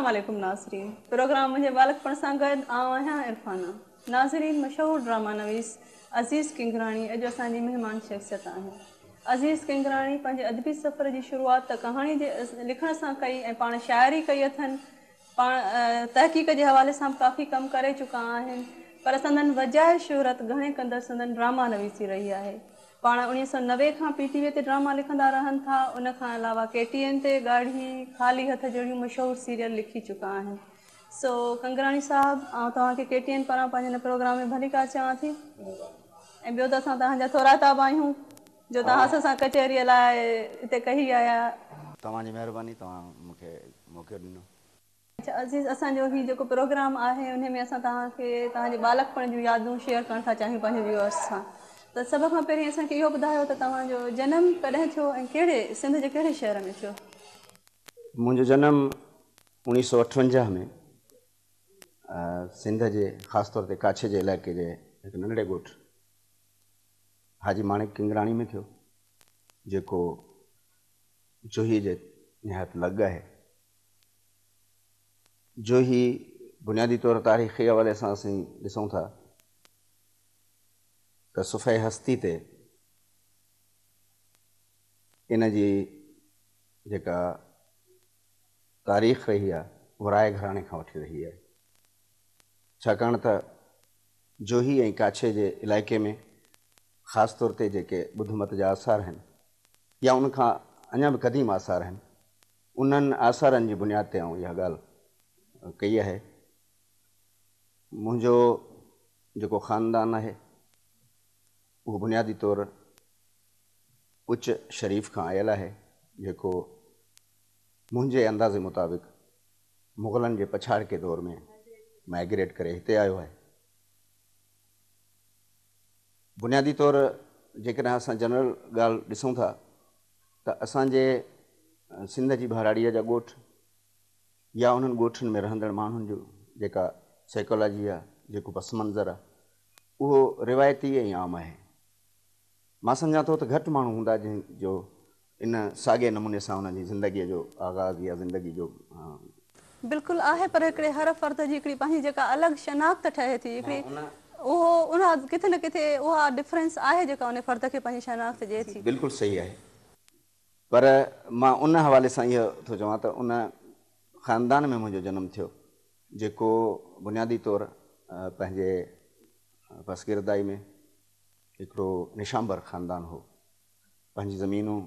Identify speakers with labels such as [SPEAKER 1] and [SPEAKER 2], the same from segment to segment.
[SPEAKER 1] السلام عليڪم ناظرين پروگرام منهنجي ٻالڪپڻ سان گڏ آئون آهيان عرفانه ناظرين مشهور ڊراما نويس عزيز ڪنگراڻي اڄ اسان جي مهمان شخصيت آهن عزيز ڪنگراڻي پنهنجي ادبي سفر جي شروعات ته ڪهاڻي جي لکڻ سان ڪئي ۽ پاڻ شاعري ڪئي اٿن پاڻ تحقيق جي حوالي سان به ڪافي ڪم ڪري چڪا آهن پر سندن وجهه شهرت گهڻي قدر سندن ڊراما نويسي رهي آهي. پاڻ 1990 کان پي ٽي وي تي ڊراما لکندا رهن ٿا ان کان علاوه ڪي ٽي اين تي ڳاڙهي خالي هٿ جهڙيون مشهور سيريل لکي چڪا آهن. سو ڪنگراڻي صاحب آئون توهان کي ڪي ٽي اين پاران پنهنجي هن پروگرام ۾ ڀليڪار چوان ٿي ۽ ٻيو ته اسان توهان جا ٿورائتا به آهيون جو توهان اسان سان ڪچهريء لاء هتي ڪهي آيا.
[SPEAKER 2] توهان جي مهرباني توهان مون کي موقعو ڏنو.
[SPEAKER 1] اڇا عزيز اسان جو هي جيڪو پروگرام آهي انهي ۾ اسان توهان کي توهان جي ٻالڪپڻ جون يادون شيئر ڪرڻ ٿا چاهيون پنهنجي ويوئرس سان ته سڀ کان پهرين اسان کي اهو ٻڌايو ته توهان جو جنم ڪڏهن ٿيو ۽ ڪهڙي سنڌ جي ڪهڙي شهر ۾ ٿيو؟
[SPEAKER 2] منهنجو جنم 1958 ۾ سنڌ جي خاص طور تي ڪاڇي جي علائقي جي هڪ ننڍڙي ڳوٺ حاجي ماڻڪ ڪنگراڻي ۾ ٿيو جيڪو جوهي جي نهايت لڳ آهي. جوهي بنيادي طور تاريخي حوالي سان اسين ڏسون ٿا ته صفحه هستي تي ان جي جيڪا تاريخ رهي آهي اها راء گهراڻي کان وٺي رهي آهي. ڇاڪاڻ ته جوهي ۽ ڪاڇي جي علائقي ۾ خاص طور تي جيڪي ٻڌ مت جا آثار آهن يا ان کان اڃا به قديم آثار آهن، انهن آثارن جي بنياد تي آئون اها ڳالهه ڪئي آهي. منهنجو جيڪو خاندان آهي، اهو بنيادي طور اچ شريف کان آيل آهي، جيڪو منهنجي اندازي مطابق مغلن جي پڇاڙڪي دور ۾ مائگريٽ ڪري هتي آيو آهي. بنيادي طور جيڪڏهن اسان جنرل ڳالهه ڏسون ٿا ته اسان جي سنڌ جي ٻهراڙيء جا ڳوٺ يا انهن ڳوٺن ۾ رهندڙ ماڻهن جو جيڪا سائيڪالاجي آهي، جيڪو پس منظر آهي، اهو روايتي ۽ عام آهي. مان سمجهان ٿو ته گهٽ ماڻهو هوندا جن جو ان ساڳئي نموني سان انهن جي زندگيء جو آغاز يا زندگي جو.
[SPEAKER 1] بلڪل آهي پر هڪڙي هر فرد جي هڪڙي پنهنجي جيڪا الڳ شناخت ٺهي ٿي هڪڙي اهو ان ڪٿي نه ڪٿي اها ڊفرنس آهي جيڪا ان فرد کي پنهنجي شناخت ڏئي ٿي.
[SPEAKER 2] بلڪل صحيح آهي پر مان ان حوالي سان اهو ٿو چوان ته ان خاندان ۾ منهنجو جنم ٿيو جيڪو بنيادي طور پنهنجي پسگردائي ۾ هڪڙو نشانبر خاندان هو. پنهنجي زمينون،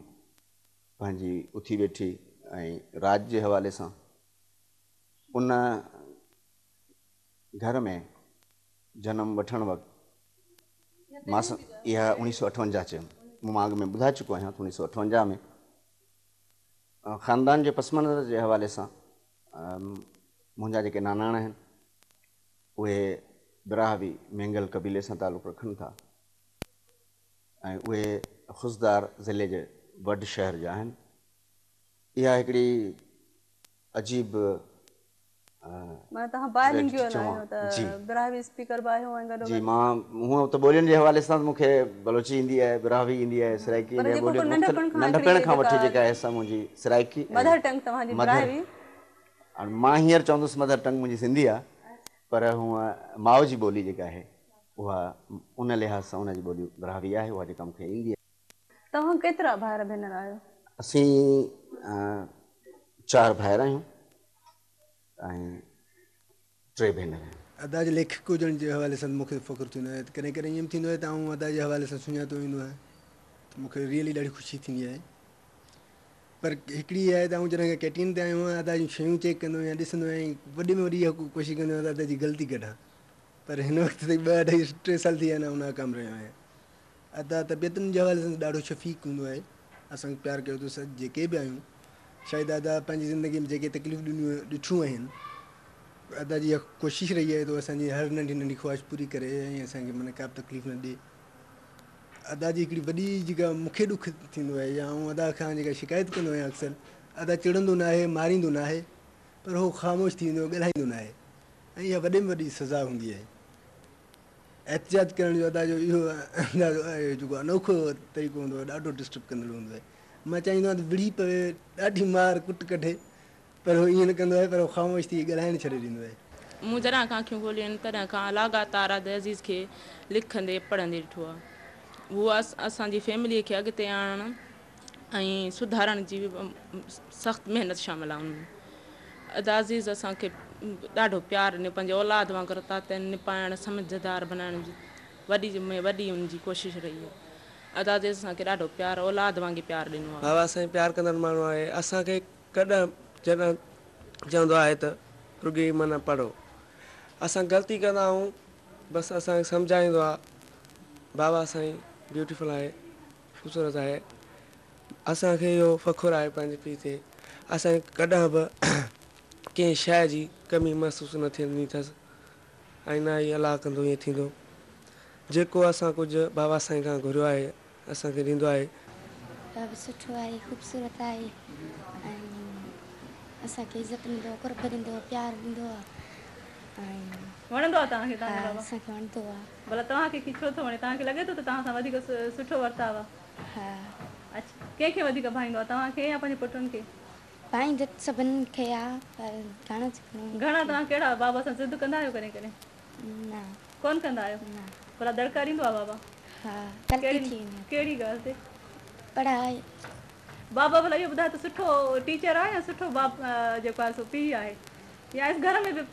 [SPEAKER 2] پنهنجي اٿي ويٺي ۽ راڄ جي حوالي سان ان گهر ۾ جنم وٺڻ وقت مان اها 1958 چيم، مان اڳ ۾ ٻڌائي چڪو آهيان ته 1958 ۾ خاندان جي پس منظر جي حوالي سان منهنجا جيڪي ناناڻا آهن اهي براهوي مينگل قبيلي سان تعلق رکن ٿا. ۽ اهي خضدار ضلعي جي وڍ شهر جا آهن. اها هڪڙي عجيب
[SPEAKER 1] معنيٰ توهان بائلنگيول آهيو ته براهوي اسپيڪر به آهيو ۽ گڏوگڏ.
[SPEAKER 2] جي مان هونء ته ٻولين جي حوالي سان مون کي بلوچي ايندي آهي، براهوي ايندي آهي، سرائيڪي ايندي آهي، ٻوليون مختلف ننڍپڻ کان وٺي جيڪا آهي سا منهنجي سرائيڪي
[SPEAKER 1] ۽ مڌر ٽنگ توهان جي براهوي.
[SPEAKER 2] هاڻي مان هينئر چوندس مڌر ٽنگ منهنجي سنڌي آهي پر هونء ماء جي ٻولي جيڪا آهي اها ان لحاظ سان ان جي ٻولي براهوي آهي اها جيڪا مون کي ايندي آهي.
[SPEAKER 1] توهان ڪيترا ڀائر ڀينر آهيو؟
[SPEAKER 2] اسين چار ڀائر آهيون ۽ ٽي ڀينر آهيون.
[SPEAKER 3] ادا جي ليکڪ هجڻ جي حوالي سان مون کي فخر ٿيندو آهي ته ڪڏهن ڪڏهن ائين به ٿيندو آهي ته آئون ادا جي حوالي سان سڃاتو ويندو آهيان ته مون کي ريئلي ڏاڍي خوشي ٿيندي آهي پر هڪڙي اها آهي ته آئون جڏهن کان ڪي ٽي اين تي آيو آهيان ادا جون شيون چيڪ ڪندو آهيان ڏسندو آهيان ۽ وڏي ۾ وڏي اها ڪوشش ڪندو آهيان ته ادا جي غلطي ڪڍان پر هن وقت تائين ٻه اڍائي ٽي سال ٿي ويا آهن آئون ناڪام رهيو آهيان. ادا طبيعتن جي حوالي سان ڏاڍو شفيق هوندو آهي. اسان کي پيار ڪيو اٿس اڄ جيڪي به آهيون. شايد ادا پنهنجي زندگي ۾ جيڪي تڪليفون ڏنيون ڏٺيون آهن ادا جي اها ڪوشش رهي آهي ته هو اسان جي هر ننڍي ننڍي خواهش پوري ڪري ۽ اسان کي معنيٰ ڪا به تڪليف نه ڏي. ادا جي هڪڙي وڏي جيڪا مون کي ڏک ٿيندو آهي يا آئون ادا کان جيڪا شڪايت ڪندو آهيان اڪثر ادا چڙندو ناهي ماريندو ناهي پر هو خاموش ٿي ويندو آهي ڳالهائيندو ناهي. ۽ اها وڏي ۾ وڏي سزا هوندي آهي. احتجاج ڪرڻ جو ادا جو اهو انداز جيڪو انوکو طريقو هوندو آهي ڏاڍو ڊسٽرب ڪندڙ هوندو آهي. مان چاهيندو آهيان ته وڙهي پوي، ڏاڍي مار ڪٽ ڪڍي پر هو ائين نه ڪندو آهي پر هو خاموش ٿي ڳالهائڻ ڇڏي ڏيندو آهي.
[SPEAKER 4] مون جڏهن کان اکيون کوليون آهن تڏهن کان لاڳاتار ادي عزيز کي لکندي پڙهندي ڏٺو آهي. هو اسان جي فيمليء کي اڳتي آڻڻ ۽ سڌارڻ جي سخت محنت شامل آهي ان ۾. ادا عزيز اسان کي ڏاڍو پيار ڏنو پنهنجي اولاد وانگر تاتين نپائڻ سمجهدار بنائڻ جي وڏي ۾ وڏي ان جي ڪوشش رهي آهي. ادا عزيز اسان کي ڏاڍو پيار اولاد وانگي پيار ڏنو آهي.
[SPEAKER 5] بابا سائين پيار ڪندڙ ماڻهو آهي اسان کي ڪڏهن جڏهن چوندو آهي ته رڳي معنيٰ پڙهو. اسان غلطي ڪندا آهيون بس اسان کي سمجهائيندو آهي بابا سائين بيوٽيفل آهي خوبصورت آهي اسان کي اهو فخر آهي پنهنجي پيء تي اسان کي ڪڏهن به ڪنهن شيء جي ڪمي محسوس نه ٿيندي اٿس ۽ نه ئي الله ڪندو ائين ٿيندو جيڪو اسان ڪجهه بابا سائين کان گهريو آهي اسان کي ڏيندو آهي.
[SPEAKER 6] بابا سٺو آهي خوبصورت آهي ۽ اسان کي عزت ڏيندو آهي قرب ڏيندو آهي پيار ڏيندو آهي ۽
[SPEAKER 1] وڻندو آهي توهان کي توهان جو
[SPEAKER 6] ها
[SPEAKER 1] بابا؟
[SPEAKER 6] اسان کي وڻندو آهي.
[SPEAKER 1] ڀلا توهان کي ڇو ٿو وڻي توهان کي لڳي ٿو ته توهان سان وڌيڪ سٺو ورتاء آهي؟
[SPEAKER 6] ها.
[SPEAKER 1] اڇا ڪنهن کي وڌيڪ ڀائيندو آهي توهان کي يا پنهنجي پٽن کي؟
[SPEAKER 6] ڀائيندو ته سڀني کي آهي پر گهڻو گهڻو
[SPEAKER 1] گهڻا توهان ڪهڙا بابا سان ضد ڪندا آهيو ڪڏهن ڪڏهن؟
[SPEAKER 6] نه.
[SPEAKER 1] ڪونه ڪندا آهيو؟
[SPEAKER 6] نه.
[SPEAKER 1] ڀلا دڙڪا ڏيندو آهي بابا؟
[SPEAKER 6] ها غلطي ٿي ويندي آهي.
[SPEAKER 1] ڪهڙي ڳالهه تي؟
[SPEAKER 6] پڙهائي.
[SPEAKER 1] بابا ڀلا اهو ٻڌاء ته سٺو ٽيچر آهي يا سٺو باپ جيڪو آهي سو پيء آهي يا گهر ۾ به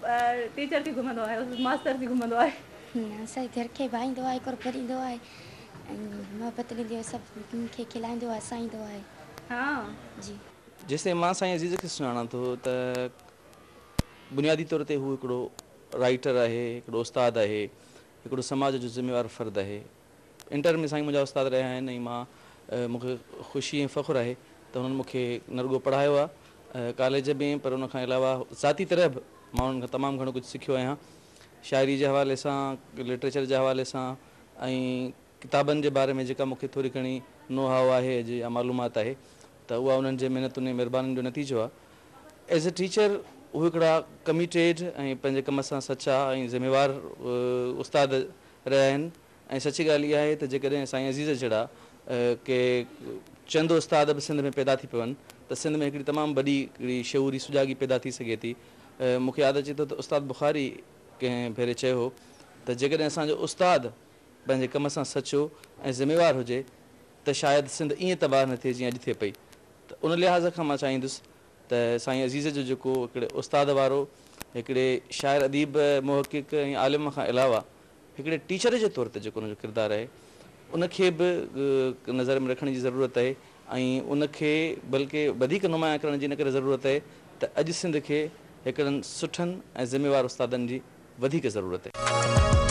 [SPEAKER 1] ٽيچر ٿي گهمندو آهي ماستر ٿي گهمندو آهي؟
[SPEAKER 6] نه اسان جي گهر کي ڀائيندو آهي قرب ڏيندو آهي ۽ محبت ڏيندو آهي سڀني کي کلائيندو آهي هسائيندو آهي.
[SPEAKER 1] ها.
[SPEAKER 6] جي.
[SPEAKER 7] جيستائين مان سائين عزيز کي سڃاڻان ٿو ته بنيادي طور تي هو هڪڙو رائيٽر آهي، هڪڙو استاد آهي، هڪڙو سماج جو ذميوار فرد آهي. انٽر ۾ سائين منهنجا استاد رهيا آهن ۽ مان مون کي خوشي ۽ فخر آهي ته هنن مون کي نه رڳو پڙهايو آهي ڪاليج ۾ پر ان کان علاوه ذاتي طرح به مان انهن کان تمام گهڻو ڪجهه سکيو آهيان. شاعري جي حوالي سان، لٽريچر جي حوالي سان ۽ ڪتابن جي باري ۾ جيڪا مون کي ٿوري گهڻي نو هائو آهي اڄ يا معلومات آهي ته اها انهن جي محنتن ۽ مهربانين جو نتيجو آهي. ايز اي ٽيچر هو هڪڙا ڪميٽيڊ ۽ پنهنجي ڪم سان سچا ۽ ذميوار استاد رهيا آهن ۽ سچي ڳالهه اها آهي ته جيڪڏهن سائين عزيز جهڙا ڪي چند استاد به سنڌ ۾ پيدا ٿي پون ته سنڌ ۾ هڪڙي تمام وڏي هڪڙي شعوري سجاڳي پيدا ٿي سگهي ٿي. مون کي ياد اچي ٿو ته استاد بخاري ڪنهن ڀيري چيو هو ته جيڪڏهن اسان جو استاد پنهنجي ڪم سان سچو ۽ ذميوار هجي ته شايد سنڌ ائين تباهه نه ٿئي جيئن اڄ ٿئي پئي ته ان لحاظ کان مان چاهيندس ته سائين عزيز جو جيڪو هڪڙي استاد وارو هڪڙي شاعر اديب محقق ۽ عالم کان علاوه هڪڙي ٽيچر جي طور تي جيڪو ان جو ڪردار آهي ان کي به نظر ۾ رکڻ جي ضرورت آهي ۽ ان کي بلڪه وڌيڪ نمايان ڪرڻ جي ان ڪري ضرورت آهي ته اڄ سنڌ کي هڪڙن سٺن ۽ ذميوار استادن جي وڌيڪ ضرورت آهي.